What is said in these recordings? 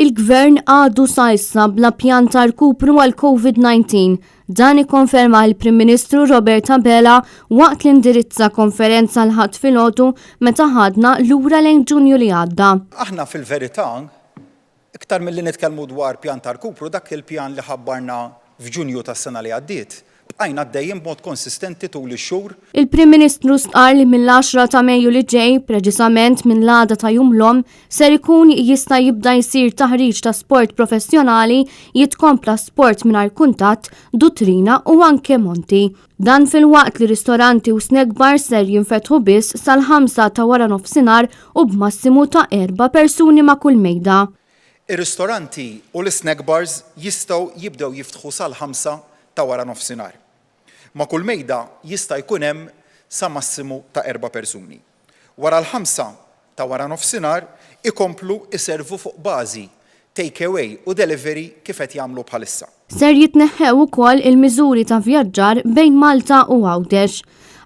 Il-Gvern għadu sa issa bla pjan ta' rkupru għal COVID-19. Dan ikkonferma il-Prim Ministru Robert Abela waqt li indirizza konferenza l-Ħadd filgħodu meta ħadna lura lejn Ġunju li għadda. Aħna fil-verità, iktar milli nitkellmu dwar pjan ta' rkupru, dak il-pjan li ħabbarna f'Ġunju tas-sena li għaddiet, Bqajna għaddejjin b'mod konsistenti tul ix-xhur. Il-Prim Ministru stqarr li mill-għaxra ta' Mejju li ġej, preċiżament minn l-għada ta' Jum l-Omm, ser ikun jista' jibda jsir taħriġ ta' sport professjonali, jitkompla sport mingħajr kuntatt, duttrina u anke monti. Dan filwaqt li ristoranti u snack bars ser jinfetħu biss sal-ħamsa ta' waranofsinhar u b'massimu ta' erba' persuni ma' kull mejda. Ir-ristoranti u l-isnack bars jistgħu jibdew jiftħu sal-ħamsa ta' waranofsinhar. Ma' kull mejda jista' jkun hemm sa massimu ta' erba' persuni. Wara l-ħamsa ta' waranofsinhar ikomplu jservu fuq bażi take away u delivery kif qed jagħmlu bħalissa. Ser jitneħħew ukoll il-miżuri ta' vjaġġar bejn Malta u Għawdex.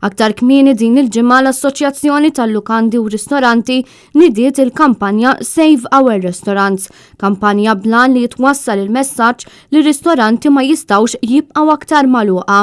Aktar kmieni din il-ġimgħa l-Assoċjazzjoni tal-Lukandi u Ristoranti nidiet il-kampanja Save Our Restaurants, kampanja bl-għan li jitwassal il-messaġġ li r-ristoranti ma jistgħux jibqgħu aktar magħluqa.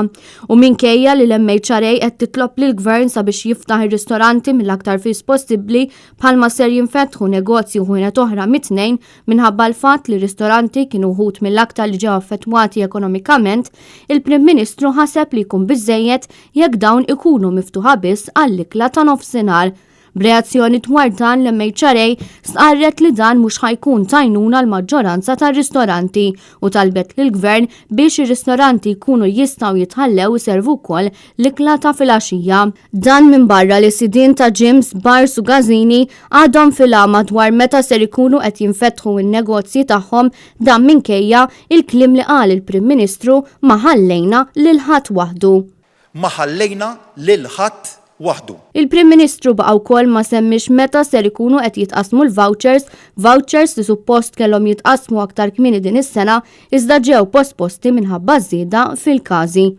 U minkejja li l-MHRA qed titlob lill-Gvern sabiex jiftaħ ir-ristoranti mill-aktar fis possibbli bħalma ser jinfetħu negozji u ħwienet oħra mit-Tnejn, Minħabba l-fatt li r-ristoranti kienu wħud mill-aktar li ġew affettwati ekonomikament, il-Prim Ministru ħaseb li jkun biżżejjed jekk dawn ikunu miftuħa biss għall-ikla ta' nofsinhar. B'reazzjoni dwar dan l-MHRA stqarret li dan mhux ħa jkun t'għajnuna l-maġġoranza tar-ristoranti u talbet lill-Gvern biex ir-ristoranti jkunu jistgħu jitħallew iservu wkoll l-ikla ta' filgħaxija. Dan minbarra li sidien ta' gyms, bars u każini għadhom fil-għama dwar meta ser ikunu qed jinfetħu n-negozji tagħhom dan minkejja il-kliem li qal il-Prim Ministru ma ħallejna lil ħadd waħdu. Ma ħallejna lil ħadd waħdu. Il-Prim Ministru baqa' wkoll ma semmiex meta ser ikunu qed jitqassmu l-vouchers, vouchers li suppost kellhom jitqassmu aktar kmieni din is-sena iżda ġew posposti minħabba żieda fil-każi.